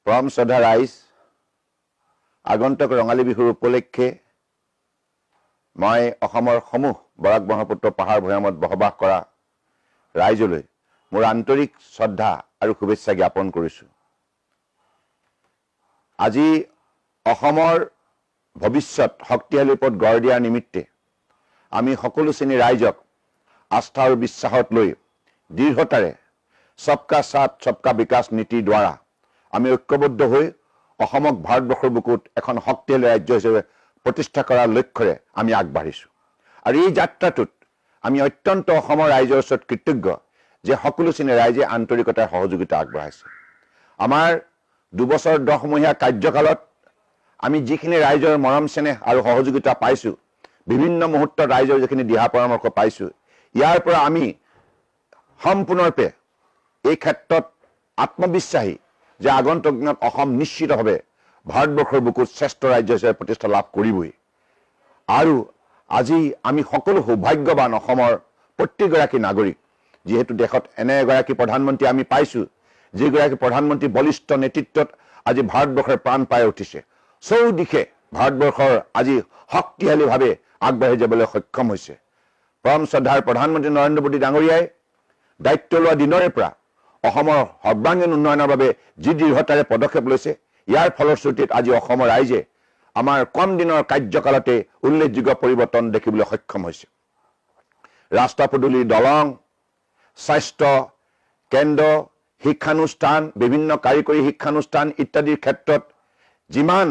পৰম শ্ৰদ্ধা ৰাইজ, আগন্তুক ৰঙালী বিহুৰ উপলক্ষে মই অসমৰ সমূহ বৰাক ব্ৰহ্মপুত্ৰ পাহাৰ ভৈয়ামত বসবাস কৰা ৰাইজলৈ মোৰ আন্তৰিক শ্ৰদ্ধা আৰু শুভেচ্ছা জ্ঞাপন কৰিছোঁ। আজি অসমৰ ভৱিষ্যত শক্তিশালী ৰূপত গঢ় দিয়াৰ নিমিত্তে আমি সকলো শ্ৰেণীৰ ৰাইজক আস্থা আৰু বিশ্বাসত লৈ দৃঢ়তাৰে সবকা সাথ, সবকা বিকাশ নীতিৰ দ্বাৰা আমি ঐক্যবদ্ধ হৈ অসমক ভাৰতবৰ্ষৰ বুকুত এখন শক্তিশালী ৰাজ্য হিচাপে প্ৰতিষ্ঠা কৰাৰ লক্ষ্যৰে আমি আগবাঢ়িছোঁ। আৰু এই যাত্ৰাটোত আমি অত্যন্ত অসমৰ ৰাইজৰ ওচৰত কৃতজ্ঞ যে সকলো শ্ৰেণীৰ ৰাইজে আন্তৰিকতাৰ সহযোগিতা আগবঢ়াইছে। আমাৰ 2 বছৰ 10 মহীয়া কাৰ্যকালত আমি যিখিনি ৰাইজৰ মৰম চেনেহ আৰু সহযোগিতা পাইছোঁ, বিভিন্ন মুহূৰ্তত ৰাইজৰ যিখিনি দিহা পৰামৰ্শ পাইছোঁ, ইয়াৰ পৰা আমি সম্পূৰ্ণৰূপে এই ক্ষেত্ৰত আত্মবিশ্বাসী যে আগন্তুক দিনত অসম নিশ্চিতভাৱে ভাৰতবৰ্ষৰ বুকুত শ্ৰেষ্ঠ ৰাজ্য হিচাপে প্ৰতিষ্ঠা লাভ কৰিবই। আৰু আজি আমি সকলো সৌভাগ্যৱান, অসমৰ প্ৰত্যেকগৰাকী নাগৰিক, যিহেতু দেশত এনে এগৰাকী প্ৰধানমন্ত্ৰী আমি পাইছোঁ, যিগৰাকী প্ৰধানমন্ত্ৰী বলিষ্ঠ নেতৃত্বত আজি ভাৰতবৰ্ষৰ প্ৰাণ পাই উঠিছে। চৌদিশে ভাৰতবৰ্ষৰ আজি শক্তিশালীভাৱে আগবাঢ়ি যাবলৈ সক্ষম হৈছে। পৰম শ্ৰদ্ধাৰ প্ৰধানমন্ত্ৰী নৰেন্দ্ৰ মোদী ডাঙৰীয়াই দায়িত্ব লোৱা দিনৰে পৰা অসমৰ সৰ্বাংগীন উন্নয়নৰ বাবে যি দৃঢ়তাৰে পদক্ষেপ লৈছে, ইয়াৰ ফলশ্ৰুতিত আজি অসমৰ ৰাইজে আমাৰ কম দিনৰ কাৰ্যকালতে উল্লেখযোগ্য পৰিৱৰ্তন দেখিবলৈ সক্ষম হৈছে। ৰাস্তা পদূলি, দলং, স্বাস্থ্য কেন্দ্ৰ, শিক্ষানুষ্ঠান, বিভিন্ন কাৰিকৰী শিক্ষানুষ্ঠান ইত্যাদিৰ ক্ষেত্ৰত যিমান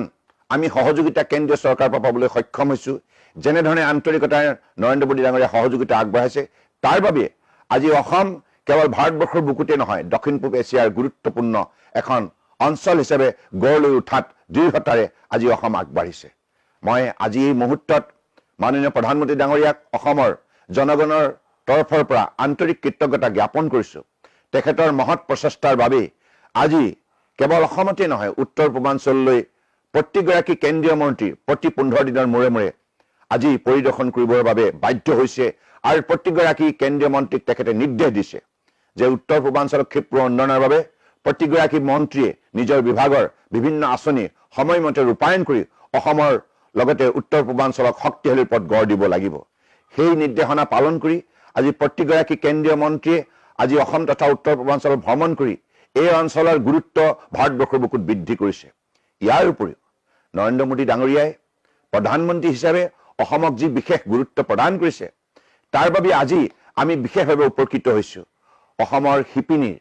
আমি সহযোগিতা কেন্দ্ৰীয় চৰকাৰৰ পৰা পাবলৈ সক্ষম হৈছোঁ, যেনেধৰণে আন্তৰিকতাৰে নৰেন্দ্ৰ মোদী ডাঙৰীয়াই সহযোগিতা আগবঢ়াইছে, তাৰ বাবে আজি অসম কেৱল ভাৰতবৰ্ষৰ বুকুতে নহয়, দক্ষিণ পূব এছিয়াৰ গুৰুত্বপূৰ্ণ এখন অঞ্চল হিচাপে গঢ় লৈ উঠাত দৃঢ়তাৰে আজি অসম আগবাঢ়িছে। মই আজি এই মুহূৰ্তত মাননীয় প্ৰধানমন্ত্ৰী ডাঙৰীয়াক অসমৰ জনগণৰ তৰফৰ পৰা আন্তৰিক কৃতজ্ঞতা জ্ঞাপন কৰিছোঁ। তেখেতৰ মহৎ প্ৰচেষ্টাৰ বাবেই আজি কেৱল অসমতে নহয়, উত্তৰ পূৰ্বাঞ্চললৈ প্ৰত্যেকগৰাকী কেন্দ্ৰীয় মন্ত্ৰী প্ৰতি 15 দিনৰ মূৰে মূৰে আজি পৰিদৰ্শন কৰিবৰ বাবে বাধ্য হৈছে। আৰু প্ৰত্যেকগৰাকী কেন্দ্ৰীয় মন্ত্ৰীক তেখেতে নিৰ্দেশ দিছে যে উত্তৰ পূৰ্বাঞ্চলৰ ক্ষিপ্ৰ উন্নয়নৰ বাবে প্ৰতিগৰাকী মন্ত্ৰীয়ে নিজৰ বিভাগৰ বিভিন্ন আঁচনি সময়মতে ৰূপায়ণ কৰি অসমৰ লগতে উত্তৰ পূৰ্বাঞ্চলক শক্তিশালী পথ গঢ় দিব লাগিব। সেই নিৰ্দেশনা পালন কৰি আজি প্ৰতিগৰাকী কেন্দ্ৰীয় মন্ত্ৰীয়ে আজি অসম তথা উত্তৰ পূৰ্বাঞ্চল ভ্ৰমণ কৰি এই অঞ্চলৰ গুৰুত্ব ভাৰতবৰ্ষৰ বুকুত বৃদ্ধি কৰিছে। ইয়াৰ উপৰিও নৰেন্দ্ৰ মোদী ডাঙৰীয়াই প্ৰধানমন্ত্ৰী হিচাপে অসমক যি বিশেষ গুৰুত্ব প্ৰদান কৰিছে, তাৰ বাবে আজি আমি বিশেষভাৱে উপকৃত হৈছোঁ। অসমৰ শিপিনীৰ,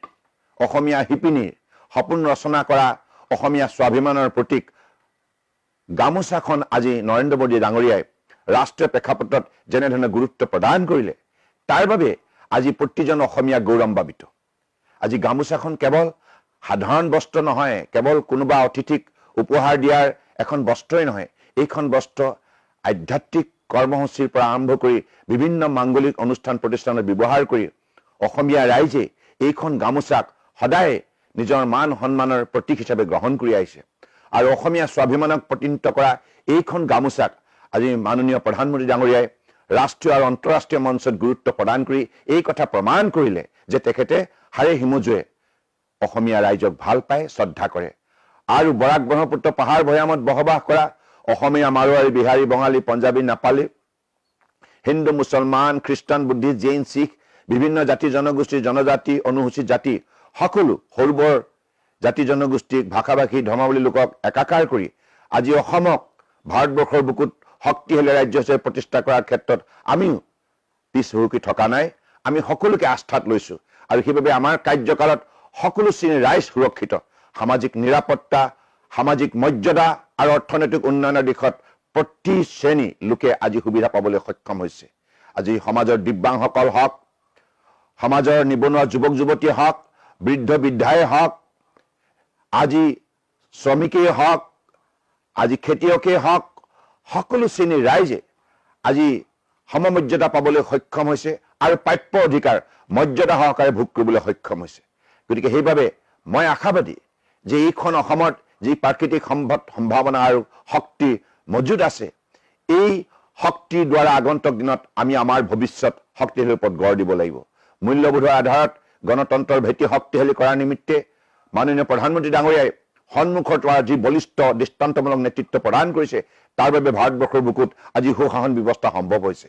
অসমীয়া শিপিনীৰ সপোন ৰচনা কৰা অসমীয়া স্বাভিমানৰ প্ৰতীক গামোচাখন আজি নৰেন্দ্ৰ মোদী ডাঙৰীয়াই ৰাষ্ট্ৰীয় প্ৰেক্ষাপটত যেনেধৰণে গুৰুত্ব প্ৰদান কৰিলে, তাৰ বাবে আজি প্ৰতিজন অসমীয়া গৌৰৱান্বিত। আজি গামোচাখন কেৱল সাধাৰণ বস্ত্ৰ নহয়, কেৱল কোনোবা অতিথিক উপহাৰ দিয়াৰ এখন বস্ত্ৰই নহয়, এইখন বস্ত্ৰ আধ্যাত্মিক কৰ্মসূচীৰ পৰা আৰম্ভ কৰি বিভিন্ন মাংগলিক অনুষ্ঠান প্ৰতিষ্ঠানত ব্যৱহাৰ কৰি অসমীয়া ৰাইজে এইখন গামোচাক সদায় নিজৰ মান সন্মানৰ প্ৰতীক হিচাপে গ্ৰহণ কৰি আহিছে। আৰু অসমীয়া স্বাভিমানক প্ৰতিনিধিত্ব কৰা এইখন গামোচাক আজি মাননীয় প্ৰধানমন্ত্ৰী ডাঙৰীয়াই ৰাষ্ট্ৰীয় আৰু আন্তঃৰাষ্ট্ৰীয় মঞ্চত গুৰুত্ব প্ৰদান কৰি এই কথা প্ৰমাণ কৰিলে যে তেখেতে হাড়ে হিমজুৱে অসমীয়া ৰাইজক ভাল পায়, শ্ৰদ্ধা কৰে। আৰু বৰাক ব্ৰহ্মপুত্ৰ পাহাৰ ভৈয়ামত বসবাস কৰা অসমীয়া, মাৰোৱাৰী, বিহাৰী, বঙালী, পঞ্জাবী, নেপালী, হিন্দু, মুছলমান, খ্ৰীষ্টান, বুদ্ধিষ্ট, জৈন, শিখ, বিভিন্ন জাতি জনগোষ্ঠী, জনজাতি, অনুসূচীত জাতি, সকলো সৰু বৰ জাতি জনগোষ্ঠীক, ভাষা ভাষী, ধৰ্মাৱলী লোকক একাকাৰ কৰি আজি অসমক ভাৰতবৰ্ষৰ বুকুত শক্তিশালী ৰাজ্য হিচাপে প্ৰতিষ্ঠা কৰাৰ ক্ষেত্ৰত আমিও পিছ হুহুকি থকা নাই। আমি সকলোকে আস্থাত লৈছো আৰু সেইবাবে আমাৰ কাৰ্যকালত সকলো শ্ৰেণীৰ ৰাইজ সুৰক্ষিত। সামাজিক নিৰাপত্তা, সামাজিক মৰ্যাদা আৰু অৰ্থনৈতিক উন্নয়নৰ দিশত প্ৰতি শ্ৰেণী লোকে আজি সুবিধা পাবলৈ সক্ষম হৈছে। আজি সমাজৰ দিব্যাংসকল হওক, সমাজৰ নিবনুৱা যুৱক যুৱতী হওক, বৃদ্ধ বৃদ্ধাই হওক, আজি শ্ৰমিকেই হওক, আজি খেতিয়কেই হওক, সকলো শ্ৰেণীৰ ৰাইজে আজি সমমৰ্যাদা পাবলৈ সক্ষম হৈছে আৰু প্ৰাপ্য অধিকাৰ মৰ্যাদা সহকাৰে ভোগ কৰিবলৈ সক্ষম হৈছে। গতিকে সেইবাবে মই আশাবাদী যে এইখন অসমত যি প্ৰাকৃতিক সম্পদ, সম্ভাৱনা আৰু শক্তি মজুত আছে, এই শক্তিৰ দ্বাৰা আগন্তুক দিনত আমি আমাৰ ভৱিষ্যত শক্তিশালী ৰূপত গঢ় দিব লাগিব। মূল্যবোধৰ আধাৰত গণতন্ত্ৰৰ ভেটি শক্তিশালী কৰাৰ নিমিত্তে মাননীয় প্ৰধানমন্ত্ৰী ডাঙৰীয়াই সন্মুখৰ পৰা যি বলিষ্ঠ দৃষ্টান্তমূলক নেতৃত্ব প্ৰদান কৰিছে, তাৰ বাবে ভাৰতবৰ্ষৰ বুকুত আজি সুশাসন ব্যৱস্থা সম্ভৱ হৈছে।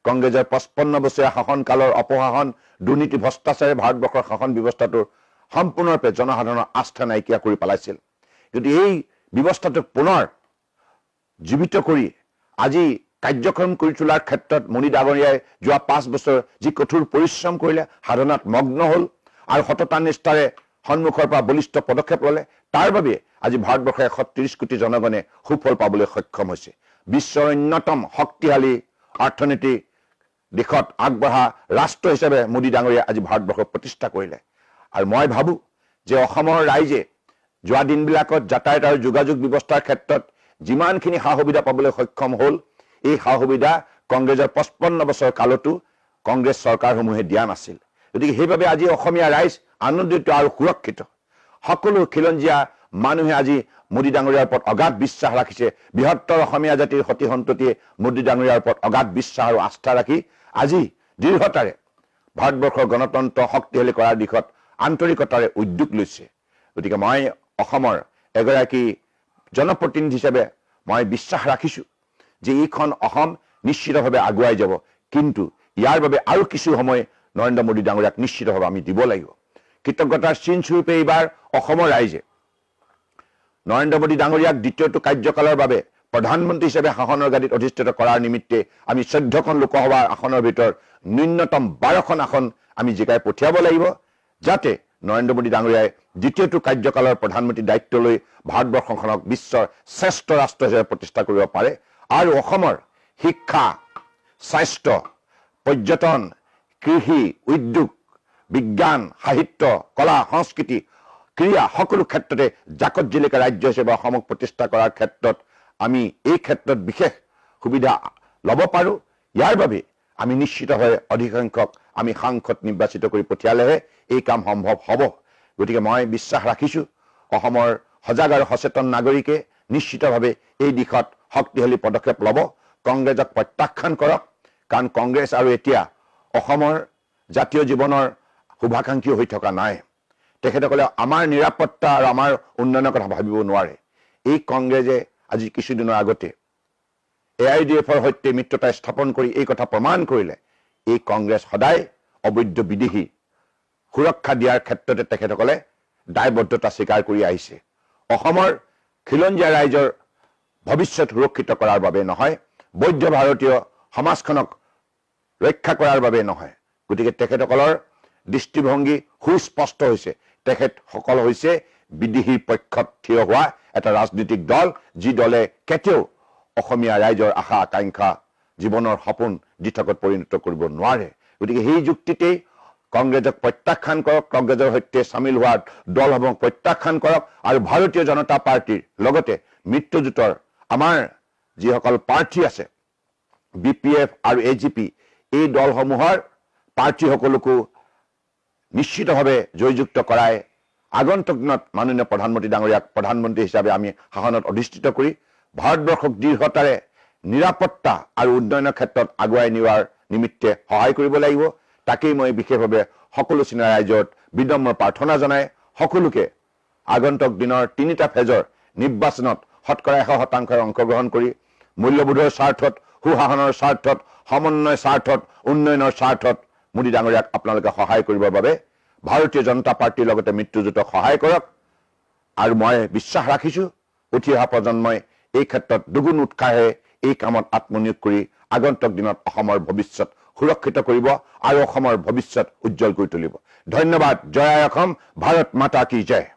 কংগ্ৰেছৰ 55 বছৰীয়া শাসনকালৰ অপশাসন, দুৰ্নীতি, ভ্ৰষ্টাচাৰে ভাৰতবৰ্ষৰ শাসন ব্যৱস্থাটোৰ সম্পূৰ্ণৰূপে জনসাধাৰণৰ আস্থা নাইকিয়া কৰি পেলাইছিল। কিন্তু এই ব্যৱস্থাটোক পুনৰ জীৱিত কৰি আজি কাৰ্যক্ষম কৰি তোলাৰ ক্ষেত্ৰত মোদী ডাঙৰীয়াই যোৱা 5 বছৰ যি কঠোৰ পৰিশ্ৰম কৰিলে, সাধনাত মগ্ন হ'ল আৰু সততা নিষ্ঠাৰে সন্মুখৰ পৰা বলিষ্ঠ পদক্ষেপ ল'লে, তাৰ বাবে আজি ভাৰতবৰ্ষৰ 130 কোটি জনগণে সুফল পাবলৈ সক্ষম হৈছে। বিশ্বৰ অন্যতম শক্তিশালী অৰ্থনীতি দিশত আগবঢ়া ৰাষ্ট্ৰ হিচাপে মোদী ডাঙৰীয়াই আজি ভাৰতবৰ্ষক প্ৰতিষ্ঠা কৰিলে। আৰু মই ভাবোঁ যে অসমৰ ৰাইজে যোৱা দিনবিলাকত যাতায়াত আৰু যোগাযোগ ব্যৱস্থাৰ ক্ষেত্ৰত যিমানখিনি সা সুবিধা পাবলৈ সক্ষম হ'ল, এই সা সুবিধা কংগ্ৰেছৰ 55 বছৰ কালতো কংগ্ৰেছ চৰকাৰসমূহে দিয়া নাছিল। গতিকে সেইবাবে আজি অসমীয়া ৰাইজ আনন্দিত আৰু সুৰক্ষিত। সকলো খিলঞ্জীয়া মানুহে আজি মোদী ডাঙৰীয়াৰ ওপৰত অগাধ বিশ্বাস ৰাখিছে। বৃহত্তৰ অসমীয়া জাতিৰ সতি সন্ততিয়ে মোদী ডাঙৰীয়াৰ ওপৰত অগাধ বিশ্বাস আৰু আস্থা ৰাখি আজি দৃঢ়তাৰে ভাৰতবৰ্ষৰ গণতন্ত্ৰ শক্তিশালী কৰাৰ দিশত আন্তৰিকতাৰে উদ্যোগ লৈছে। গতিকে মই অসমৰ এগৰাকী জনপ্ৰতিনিধি হিচাপে মই বিশ্বাস ৰাখিছোঁ যে এইখন অসম নিশ্চিতভাৱে আগুৱাই যাব, কিন্তু ইয়াৰ বাবে আৰু কিছু সময় নৰেন্দ্ৰ মোদী ডাঙৰীয়াক নিশ্চিতভাৱে আমি দিব লাগিব। কৃতজ্ঞতাৰ চিনস্বৰূপে এইবাৰ অসমৰ ৰাইজে নৰেন্দ্ৰ মোদী ডাঙৰীয়াক দ্বিতীয়টো কাৰ্যকালৰ বাবে প্ৰধানমন্ত্ৰী হিচাপে শাসনৰ গাদীত অধিষ্ঠিত কৰাৰ নিমিত্তে আমি 14খন লোকসভাৰ আসনৰ ভিতৰত ন্যূনতম 12খন আসন আমি জিকাই পঠিয়াব লাগিব, যাতে নৰেন্দ্ৰ মোদী ডাঙৰীয়াই দ্বিতীয়টো কাৰ্যকালৰ প্ৰধানমন্ত্ৰী দায়িত্ব লৈ ভাৰতবৰ্ষখনক বিশ্বৰ শ্ৰেষ্ঠ ৰাষ্ট্ৰ হিচাপে প্ৰতিষ্ঠা কৰিব পাৰে আৰু অসমৰ শিক্ষা, স্বাস্থ্য, পৰ্যটন, কৃষি, উদ্যোগ, বিজ্ঞান, সাহিত্য, কলা, সংস্কৃতি, ক্ৰীড়া সকলো ক্ষেত্ৰতে জাকত জিলিকা ৰাজ্য হিচাপে অসমক প্ৰতিষ্ঠা কৰাৰ ক্ষেত্ৰত আমি এই ক্ষেত্ৰত বিশেষ সুবিধা ল'ব পাৰোঁ। ইয়াৰ বাবে আমি নিশ্চিতভাৱে অধিক সংখ্যক আমি সাংসদ নিৰ্বাচিত কৰি পঠিয়ালেহে এই কাম সম্ভৱ হ'ব। গতিকে মই বিশ্বাস ৰাখিছোঁ, অসমৰ সজাগ আৰু সচেতন নাগৰিকে নিশ্চিতভাৱে এই দিশত শক্তিশালী পদক্ষেপ ল'ব। কংগ্ৰেছক প্ৰত্যাখ্যান কৰক, কাৰণ কংগ্ৰেছ আৰু এতিয়া অসমৰ জাতীয় জীৱনৰ শুভাকাংক্ষী হৈ থকা নাই। তেখেতসকলে আমাৰ নিৰাপত্তা আৰু আমাৰ উন্নয়নৰ কথা ভাবিব নোৱাৰে। এই কংগ্ৰেছে আজি কিছুদিনৰ আগতে এআইইউডিএফৰ সৈতে মিত্ৰতা স্থাপন কৰি এই কথা প্ৰমাণ কৰিলে। এই কংগ্ৰেছ সদায় অবৈধ বিদেশী সুৰক্ষা দিয়াৰ ক্ষেত্ৰতে তেখেতসকলে দায়বদ্ধতা স্বীকাৰ কৰি আহিছে, অসমৰ খিলঞ্জীয়া ৰাইজৰ ভৱিষ্যত সুৰক্ষিত কৰাৰ বাবে নহয়, বৈধ ভাৰতীয় সমাজখনক ৰক্ষা কৰাৰ বাবে নহয়। গতিকে তেখেতসকলৰ দৃষ্টিভংগী সুস্পষ্ট হৈছে। তেখেতসকল হৈছে বিদেশীৰ পক্ষত থিয় হোৱা এটা ৰাজনৈতিক দল, যি দলে কেতিয়াও অসমীয়া ৰাইজৰ আশা আকাংক্ষা, জীৱনৰ সপোন দিঠকত পৰিণত কৰিব নোৱাৰে। গতিকে সেই যুক্তিতেই কংগ্ৰেছক প্ৰত্যাখ্যান কৰক, কংগ্ৰেছৰ সৈতে চামিল হোৱা দলসমূহক প্ৰত্যাখ্যান কৰক আৰু ভাৰতীয় জনতা পাৰ্টীৰ লগতে মিত্ৰজোঁটৰ আমাৰ যিসকল প্ৰাৰ্থী আছে, বিপিএফ আৰু এজিপি, এই দলসমূহৰ প্ৰাৰ্থীসকলকো নিশ্চিতভাৱে জয়যুক্ত কৰাই আগন্তুক দিনত মাননীয় প্ৰধানমন্ত্ৰী ডাঙৰীয়াক প্ৰধানমন্ত্ৰী হিচাপে আমি শাসনত অধিষ্ঠিত কৰি ভাৰতবৰ্ষক দৃঢ়তাৰে নিৰাপত্তা আৰু উন্নয়নৰ ক্ষেত্ৰত আগুৱাই নিয়াৰ নিমিত্তে সহায় কৰিব লাগিব। তাকেই মই বিশেষভাৱে সকলো শ্ৰেণীৰ ৰাইজত বিনম্ৰ প্ৰাৰ্থনা জনাই সকলোকে আগন্তুক দিনৰ তিনিটা ফেজৰ নিৰ্বাচনত শতকৰা 100 শতাংশই অংশগ্ৰহণ কৰি মূল্যবোধৰ স্বাৰ্থত, সুশাসনৰ স্বাৰ্থত, সমন্বয় স্বাৰ্থত, উন্নয়নৰ স্বাৰ্থত মোদী ডাঙৰীয়াক আপোনালোকে সহায় কৰিবৰ বাবে ভাৰতীয় জনতা পাৰ্টীৰ লগতে মিত্ৰজোঁটক সহায় কৰক। আৰু মই বিশ্বাস ৰাখিছোঁ, উঠি অহা প্ৰজন্মই এই ক্ষেত্ৰত দুগুণ উৎসাহেৰে এই কামত আত্মনিয়োগ কৰি আগন্তুক দিনত অসমৰ ভৱিষ্যত সুৰক্ষিত কৰিব আৰু অসমৰ ভৱিষ্যত উজ্জ্বল কৰি তুলিব। ধন্যবাদ। জয় আই অসম, ভাৰত মাতা কি জয়।